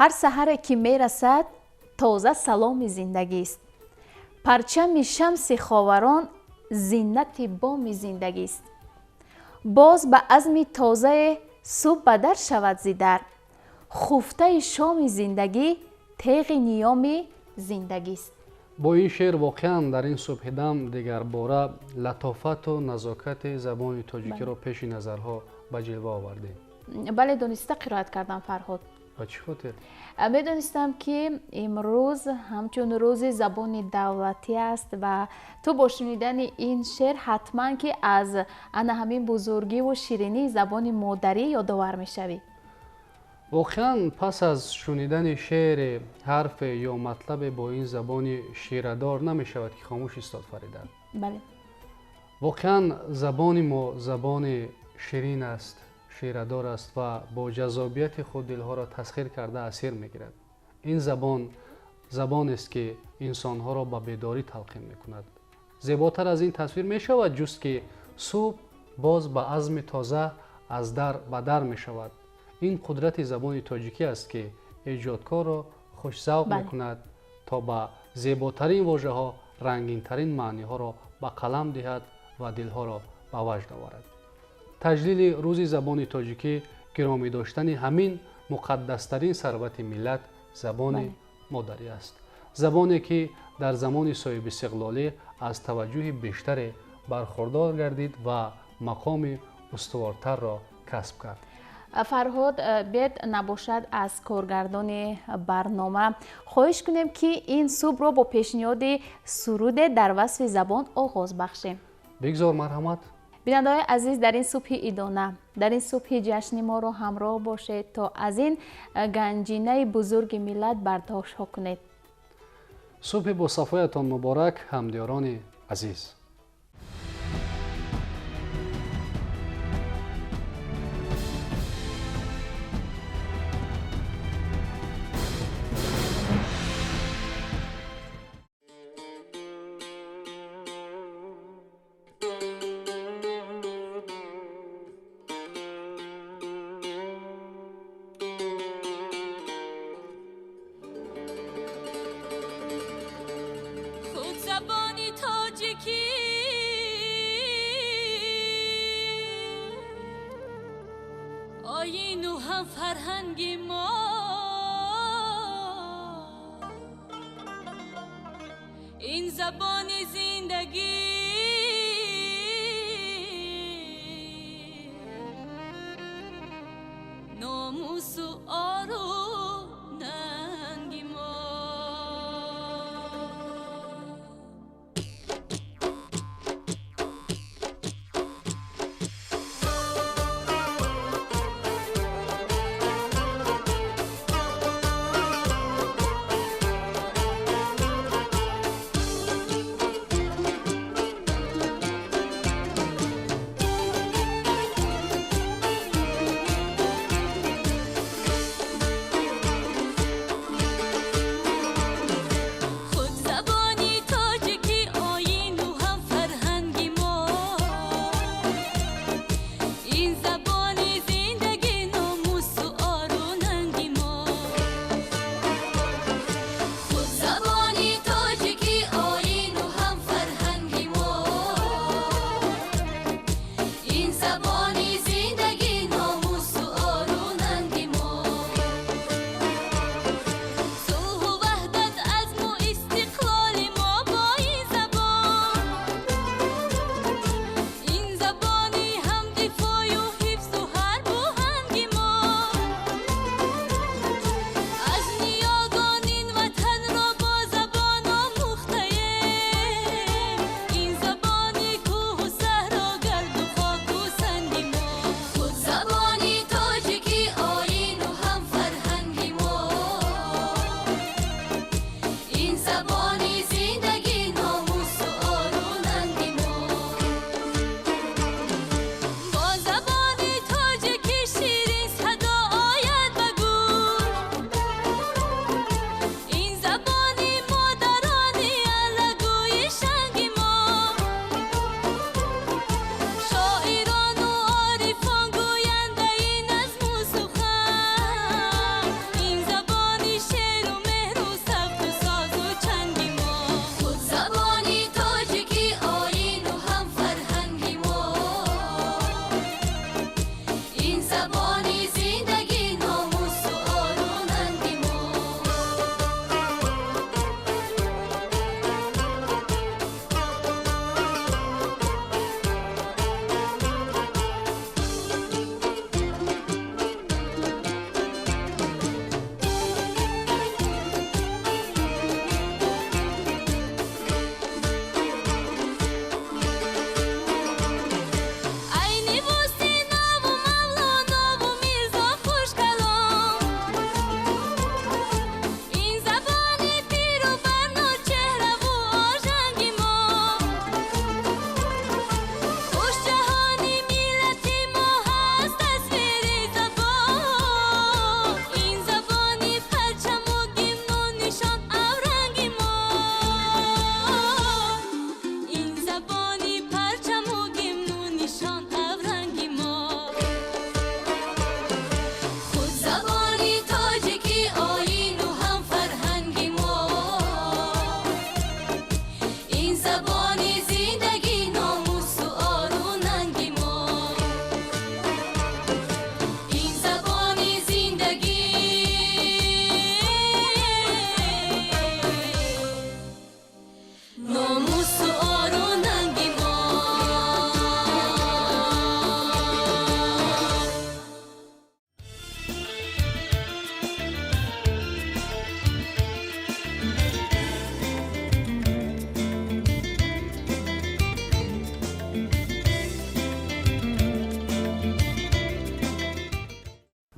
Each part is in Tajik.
Ҳар саҳаре ки мерасад, тоза саломи зиндагист. Парчами шамси ховарон зинати боми зиндагист. Боз ба азми тозае субҳ ба дар шавад зи дар. Хуфтаи шоми зиндагӣ теғи ниёми зиндагист. Бо ин шеър воқеан дар ин субҳидам дигарбора латофату назокати забони тоҷикиро пеши назарҳо ба ҷилва овардем. Бале, дониста қироат кардам, Фарҳод. Ба чӣ хотир? Медонистам, ки имрӯз ҳамчун рӯзи забони давлатӣ аст ва ту бо шунидани ин шеър ҳатман ки аз ана ҳамин бузургиву ширинии забони модарӣ ёдовар мешавӣ. Воқеан, пас аз шунидани шеъре, ҳарфе ё матлабе бо ин забони ширадор намешавад, ки хомӯш истод, Фарида. Воқеан, забони мо забони ширин аст, ширадор аст ва бо ҷаззобияти худ дилҳоро тасхир карда асир мегирад. Ин забон забонест, ки инсонҳоро ба бедорӣ талқин мекунад. Зеботар аз ин тасвир мешавад ҷуст, ки субҳ боз ба азми тоза аз дар ба дар мешавад. Ин қудрати забони тоҷикӣ аст, ки эҷодкорро хушзавқ мекунад, то ба зеботарин вожаҳо рангинтарин маъниҳоро ба қалам диҳад ва дилҳоро ба ваҷд оварад. Таҷлили рӯзи забони тоҷикӣ гиромӣ доштани ҳамин муқаддастарин сарвати миллат, забони модарӣ аст, забоне ки дар замони соҳибистиқлолӣ аз таваҷҷӯҳи бештаре бархурдор гардид ва мақоми устувортарро касб кард. Фарҳод, бед набошад, аз коргардони барнома хоҳиш кунем, ки ин субҳро бо пешниҳоди суруде дар васфи забон оғоз бахшем. Бигзор, марҳамат. Бинандаҳои азиз, дар ин субҳи идона, дар ин субҳи ҷашни моро ҳамроҳ бошед, то аз ин ганҷинаи бузурги миллат бардоштҳо кунед. Субҳи босафоятон муборак, ҳамдиёрони азиз. Забони тоҷикӣ оину ҳам фарҳанги мо, ин забони зиндагӣ, номусу ору нанги мо.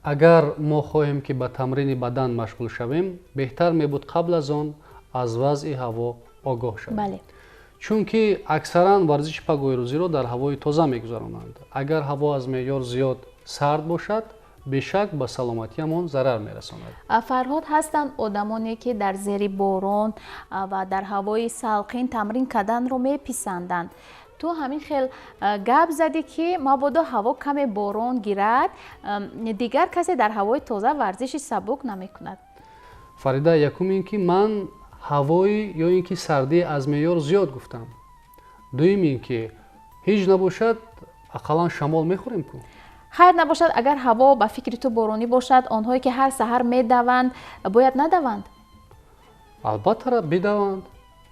Агар мо хоҳем, ки ба тамрини бадан машғул шавем, беҳтар мебуд қабл аз он аз вазъи ҳаво огоҳ шавем. Чунки аксаран варзиши пагоҳирӯзиро дар ҳавои тоза мегузаронанд. Агар ҳаво аз меъёр зиёд сард бошад, бешак ба саломатиамон зарар мерасонад. Фарҳод, ҳастанд одамоне, ки дар зери борон ва дар ҳавои салқин тамрин карданро меписанданд. Ту ҳамин хел гап задӣ, ки мабодо ҳаво каме борон гирад, дигар касе дар ҳавои тоза варзиши сабук намекунад. Фарида, якум ин ки ман ҳавои ё ин ки сардӣ аз меъёр зиёд гуфтам. Дуюм ин ки ҳеҷ набошад, ақаллан шамол мехӯрем ку. Хайр набошад, агар ҳаво ба фикри ту боронӣ бошад, онҳое ки ҳар саҳар медаванд, бояд надаванд? Албатта бидаванд,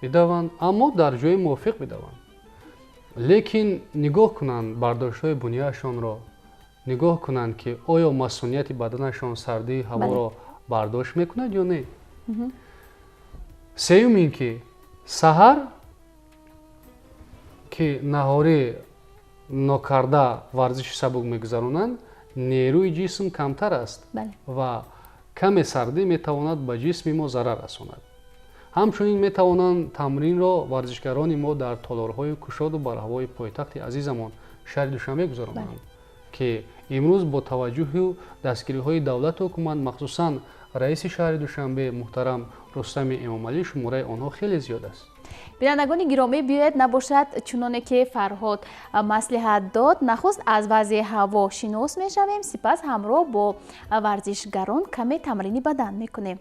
бидаванд, аммо дар ҷои мувофиқ бидаванд. Лекин нигоҳ кунанд бардоштҳои бунёяшонро, нигоҳ кунанд, ки оё масунияти баданашон сардии ҳаворо бардошт мекунад ё не. Сеюм ин ки саҳар ки наҳорӣ нокарда варзиши сабук мегузаронанд, нерӯи ҷисм камтар аст ва каме сардӣ метавонад ба ҷисми мо зарар расонад. Ҳамчунин метавонанд тамринро варзишгарони мо дар толорҳои кушоду барҳавои пойтахти азизамон шаҳри Душанбе гузаронанд, ки имрӯз бо таваҷҷӯҳу дастгириҳои давлату ҳукумат, махсусан раиси шаҳри Душанбе муҳтарам Рустами Эмомалӣ, шумораи онҳо хеле зиёд аст. Бинандагони гиромӣ, биёед набошад, чуноне ки Фарҳод маслиҳат дод, нахуст аз вазъи ҳаво шинос мешавем, сипас ҳамроҳ бо варзишгарон каме тамрини бадан мекунем.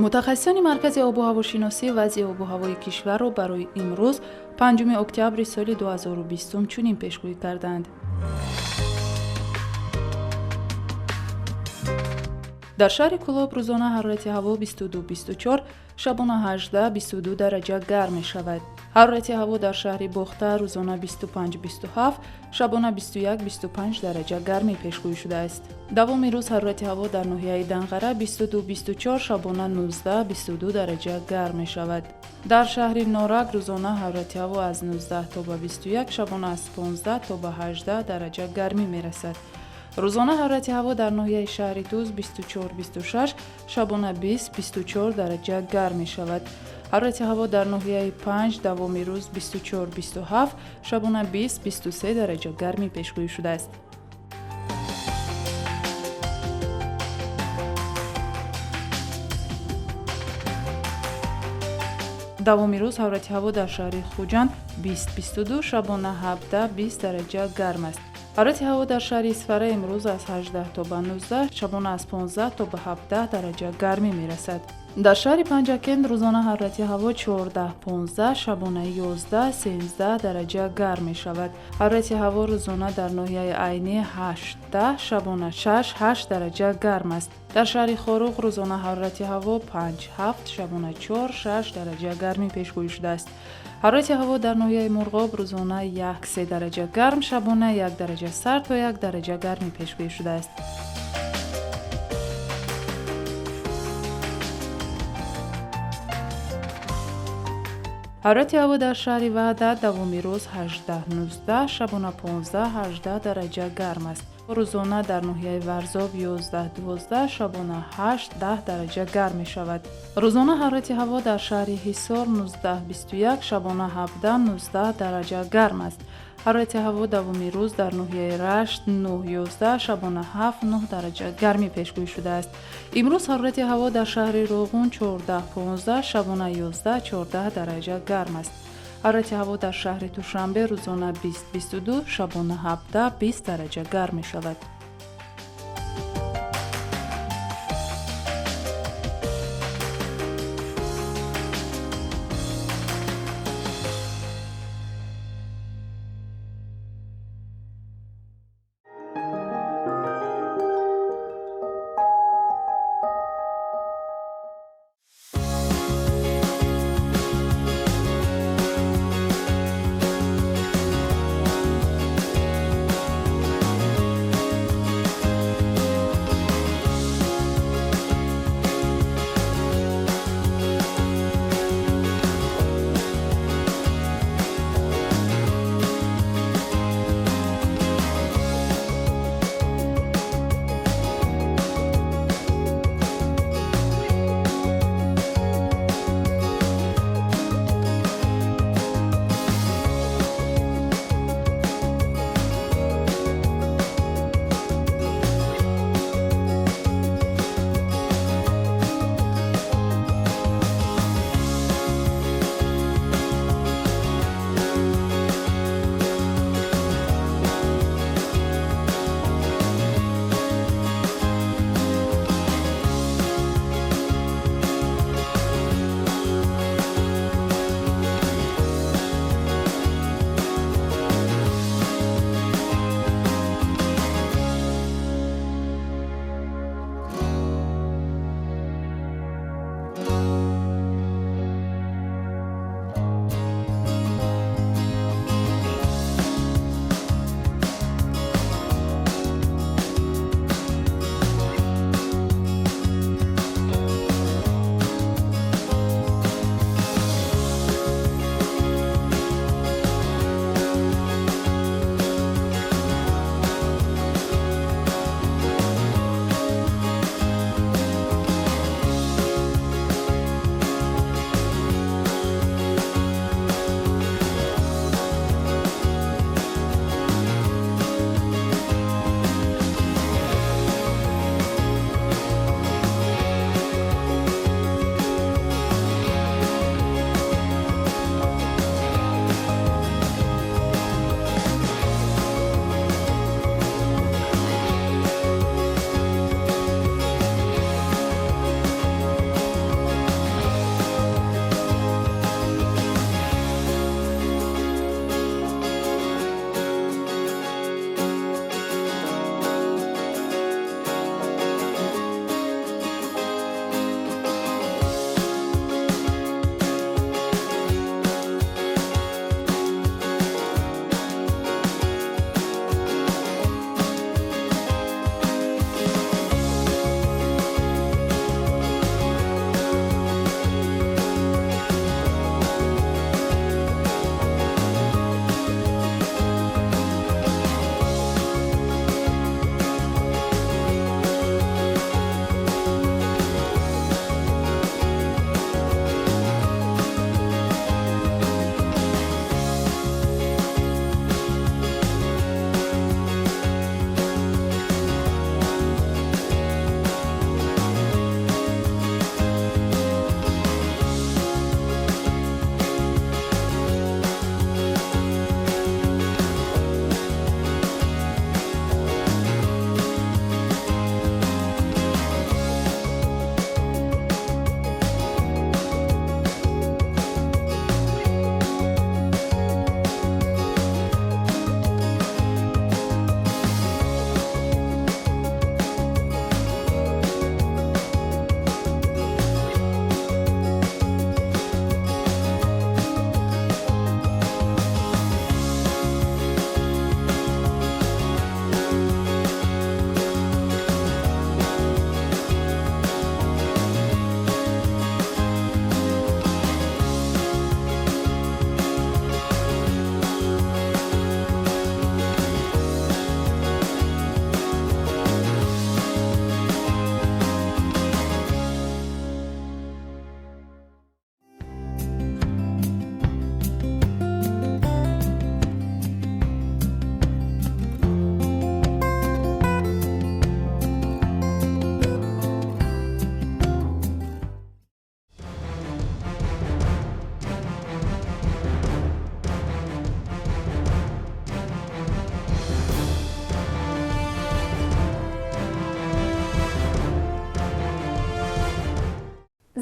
Мутахассисони Маркази обу ҳавошиносӣ вазъи обу ҳавои кишварро барои имрӯз, 5 октябри соли 2020, чунин пешгӯӣ карданд. Дар шаҳри Кӯлоб рӯзона ҳарорати ҳаво 22-24, шабона 18-22 дараҷа гарм мешавад. Ҳарорати ҳаво дар шаҳри Бохтар рӯзона 25-27, шабона 21-25 дараҷа гармӣ пешгӯӣ шудааст. Давоми рӯз ҳарорати ҳаво дар ноҳияи Данғара 22-24, шабона 19-22 дараҷа гарм мешавад. Дар шаҳри Норак рӯзона ҳарорати ҳаво аз 19 то ба 21, шабона аз 15 то ба 18 дараҷа гармӣ мерасад. Рӯзона ҳарорати ҳаво дар ноҳияи шаҳри Тӯз 24-26, шабона 20-24 дараҷа гарм мешавад. Ҳарорати ҳаво дар ноҳияи Панҷ давоми рӯз 24-27, шабона 20-23 дараҷа гармӣ пешгӯӣ шудааст. Давоми рӯз ҳарорати ҳаво дар шаҳри Хуҷанд 20-22, шабона 17-20 дараҷа гарм аст. Ҳарорати ҳаво дар шаҳри Исфара имрӯз аз 18 то ба 19, шабона аз 15 то ба 17 дараҷа гармӣ мерасад. Дар шаҳри Панҷакент рӯзона ҳарорати ҳаво 14-15, шабона 11-13 дараҷа гарм мешавад. Ҳарорати ҳаво рӯзона дар ноҳияи Айнӣ 8-10, шабона 6-8 дараҷа гарм аст. Дар шаҳри Хоруғ рӯзона ҳарорати ҳаво 5-7, шабона 4-6 дараҷа гармӣ пешгӯӣ шудааст. Ҳарорати ҳаво дар ноҳияи Мурғоб рӯзона 1-3 дараҷа гарм, шабона 1 дараҷа сард то 1 дараҷа гармӣ пешгӯӣ шудааст. Ҳарорати ҳаво дар шаҳри Ваҳдат давоми рӯз 18-19, шабона 15-18 дараҷа гарм аст. Рӯзона дар ноҳияи Варзоб 11-12, шабона 8-10 дараҷа гарм мешавад. Рӯзона ҳарорати ҳаво дар шаҳри Ҳисор 19-21, шабона 17-19 дараҷа гарм аст. Ҳарорати ҳаво давоми рӯз дар ноҳияи Рашт 9-11, шабона 7-9 дараҷа гармӣ пешгӯӣ шудааст. Имрӯз ҳарорати ҳаво дар шаҳри Роғун 14-15, шабона 11-14 дараҷа гарм аст. Ҳарорати ҳаво дар шаҳри Душанбе рӯзона 20-22, шабона 17-20 дараҷа гарм мешавад.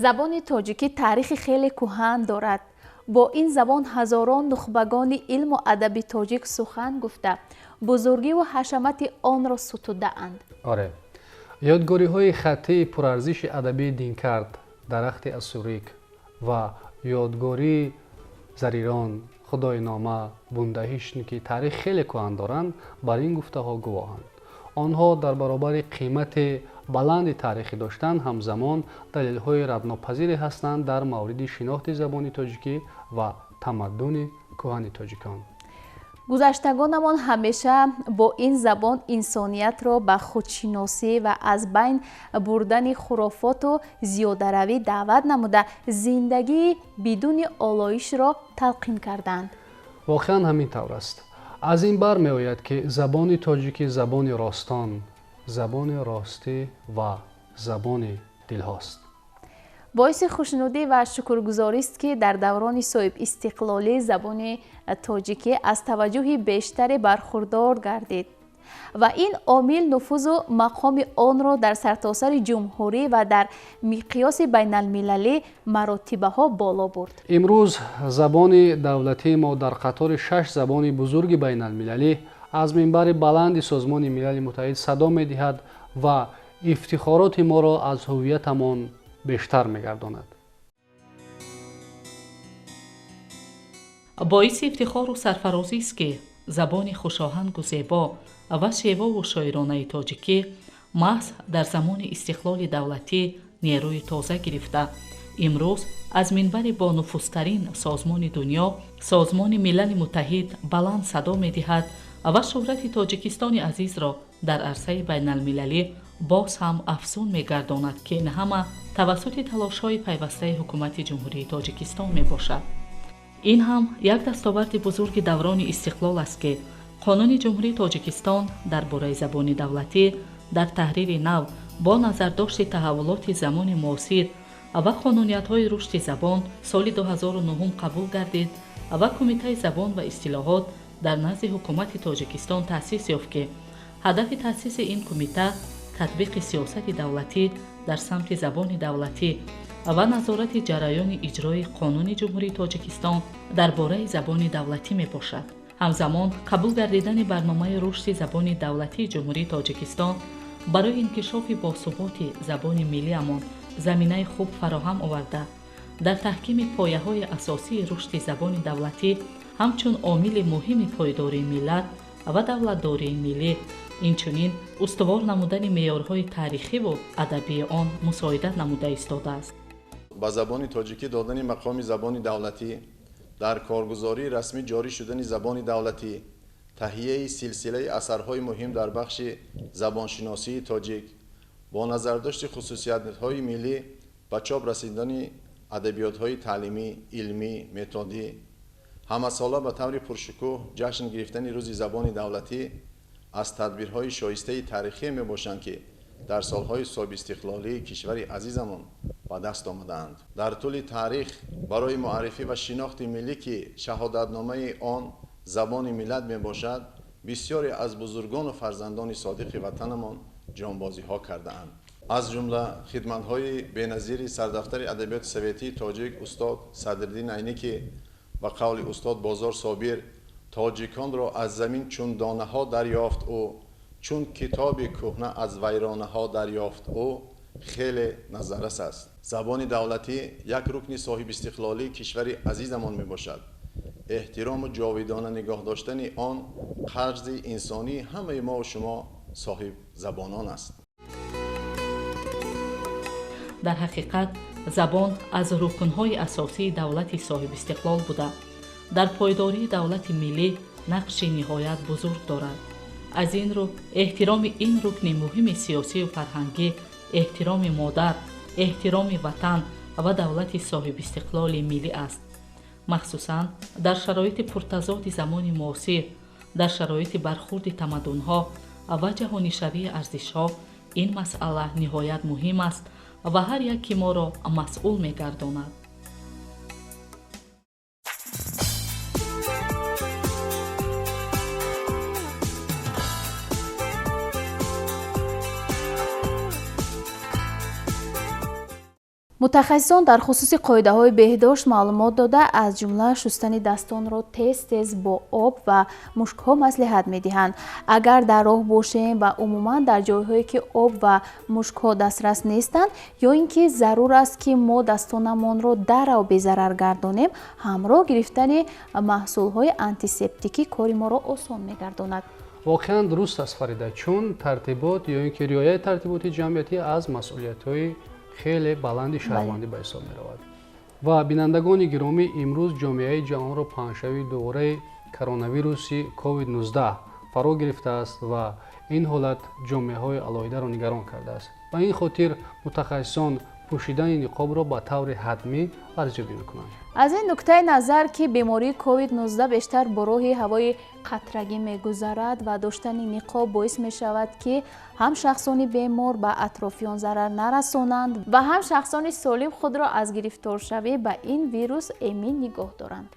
Забони тоҷикӣ таърихи хеле кӯҳан дорад. Бо ин забон ҳазорон нухбагони илму адаби тоҷик сухан гуфта, бузургиву ҳашамати онро сутудаанд. Оре, ёдгориҳои хаттии пурарзиши адабии Динкард, дарахти асурик ва ёдгории Зарирон, Худойнома, Бундаҳишн, ки таърих хеле кӯҳан доранд, бар ин гуфтаҳо гувоҳанд. Онҳо дар баробари қимати баланди таърихӣ доштан, ҳамзамон далелҳои раднопазире ҳастанд дар мавриди шинохти забони тоҷикӣ ва тамаддуни кӯҳани тоҷикон. Гузаштагонамон ҳамеша бо ин забон инсониятро ба худшиносӣ ва аз байн бурдани хурофоту зиёдаравӣ даъват намуда, зиндагии бидуни олоишро талқин карданд. Воқеан ҳамин тавр аст. Аз ин бармеояд, ки забони тоҷикӣ забони ростон, забони ростӣ ва забони дилҳост. Боиси хушнудӣ ва шукргузорист, ки дар даврони соҳибистиқлолӣ забони тоҷикӣ аз таваҷҷӯҳи бештаре бархурдор гардид ва ин омил нуфузу мақоми онро дар сартосари ҷумҳурӣ ва дар миқёси байналмилалӣ маротибаҳо боло бурд. Имрӯз забони давлатии мо дар қатори шаш забони бузурги байналмилалӣ аз минбари баланди Созмони Милали Муттаҳид садо медиҳад ва ифтихороти моро аз ҳувиятамон бештар мегардонад. Боиси ифтихору сарфарозист, ки забони хушоҳангу зебо ва шевову шоиронаи тоҷикӣ маҳз дар замони истиқлоли давлатӣ нерӯи тоза гирифта, имрӯз аз минбари бонуфузтарин созмони дунё, Созмони Милали Муттаҳид, баланд садо медиҳад ва шӯҳрати Тоҷикистони азизро дар арсаи байналмилалӣ боз ҳам афзун мегардонад, ки ин ҳама тавассути талошҳои пайвастаи ҳукумати Ҷумҳурии Тоҷикистон мебошад. Ин ҳам як дастоварди бузурги даврони истиқлол аст, ки Қонуни Ҷумҳурии Тоҷикистон дар бораи забони давлатӣ дар таҳрири нав бо назардошти таҳаввулоти замони муосир ва қонуниятҳои рушди забон соли 2009 қабул гардид ва Кумитаи забон ва истилоҳот дар назди ҳукумати Тоҷикистон таъсис ёфт, ки ҳадафи таъсиси ин кумита татбиқи сиёсати давлатӣ дар самти забони давлатӣ ва назорати ҷараёни иҷрои Қонуни Ҷумҳурии Тоҷикистон дар бораи забони давлатӣ мебошад. Ҳамзамон қабул гардидани барномаи рушди забони давлатии Ҷумҳурии Тоҷикистон барои инкишофи босуботи забони миллиамон заминаи хуб фароҳам оварда, дар таҳкими пояҳои асосии рушди забони давлатӣ ҳамчун омили муҳими пойдории миллат ва давлатдории миллӣ, инчунин устувор намудани меъёрҳои таърихиву адабии он мусоидат намуда истодааст. Ба забони тоҷикӣ додани мақоми забони давлатӣ, дар коргузории расмӣ ҷорӣ шудани забони давлатӣ, таҳияи силсилаи асарҳои муҳим дар бахши забоншиносии тоҷик, бо назардошти хусусиятҳои миллӣ ба чоп расидани адабиётҳои таълимӣ, илмӣ, методӣ, ҳамасола ба таври пуршукӯҳ ҷашн гирифтани Рӯзи забони давлатӣ аз тадбирҳои шоистаи таърихие мебошанд, ки дар солҳои соҳибистиқлолии кишвари азизамон ба даст омадаанд. Дар тӯли таърих барои муаррифӣ ва шинохти миллӣ, ки шаҳодатномаи он забони миллат мебошад, бисёре аз бузургону фарзандони содиқи ватанамон ҷонбозиҳо кардаанд. Аз ҷумла хидматҳои беназири сардафтари адабиёти советии тоҷик устод Садриддин Айнӣ, ки ба қавли устод Бозор Собир тоҷиконро аз замин чун донаҳо дарёфт ӯ, чун китоби кӯҳна аз вайронаҳо дарёфт ӯ, хеле назаррас аст. Забони давлатӣ як рукни соҳибистиқлолии кишвари азизамон мебошад. Эҳтирому ҷовидона нигоҳ доштани он қарзи инсонии ҳамаи мову шумо соҳибзабонон аст. Дар ҳақиқат забон аз рукнҳои асосии давлати соҳибистиқлол буда, дар пойдории давлати миллӣ нақши ниҳоят бузург дорад. Аз ин рӯ эҳтироми ин рукни муҳими сиёсию фарҳангӣ эҳтироми модар, эҳтироми ватан ва давлати соҳибистиқлоли миллӣ аст. Махсусан дар шароити пуртазоди замони муосир, дар шароити бархурди тамаддунҳо ва ҷаҳонишавии арзишҳо ин масъала ниҳоят муҳим аст ва ҳар яке моро масъул мегардонад. Мутахассисон дар хусуси қоидаҳои беҳдошт маълумот дода, аз ҷумла шустани дастонро тез тез бо об ва мушкҳо маслиҳат медиҳанд. Агар дар роҳ бошем ва умуман дар ҷойҳое, ки об ва мушкҳо дастрас нестанд, ё ин ки зарур аст, ки мо дастонамонро дарав безарар гардонем, ҳамроҳ гирифтани маҳсулҳои антисептикӣ кори моро осон мегардонад. Воқеан дуруст аст, Фарида, чун тартибот ё ин ки риояи тартиботи ҷамъиятӣ аз масъулиятҳои хеле баланди шаҳрвандӣ ба ҳисоб меравад. Ва бинандагони гиромӣ, имрӯз ҷомеаи ҷаҳонро паҳншавии дубораи коронавируси COVID-19 фаро гирифтааст ва ин ҳолат ҷомеаҳои алоҳидаро нигарон кардааст. Ба ин хотир мутахассисон пӯшидани ниқобро ба таври ҳатмӣ арзёбӣ мекунанд. Аз ин нуктаи назар, ки бемории COVID-19 бештар бо роҳи ҳавои қатрагӣ мегузарад ва доштани ниқоб боис мешавад, ки ҳам шахсони бемор ба атрофиён зарар нарасонанд ва ҳам шахсони солим худро аз гирифторшавӣ ба ин вирус эмин нигоҳ доранд.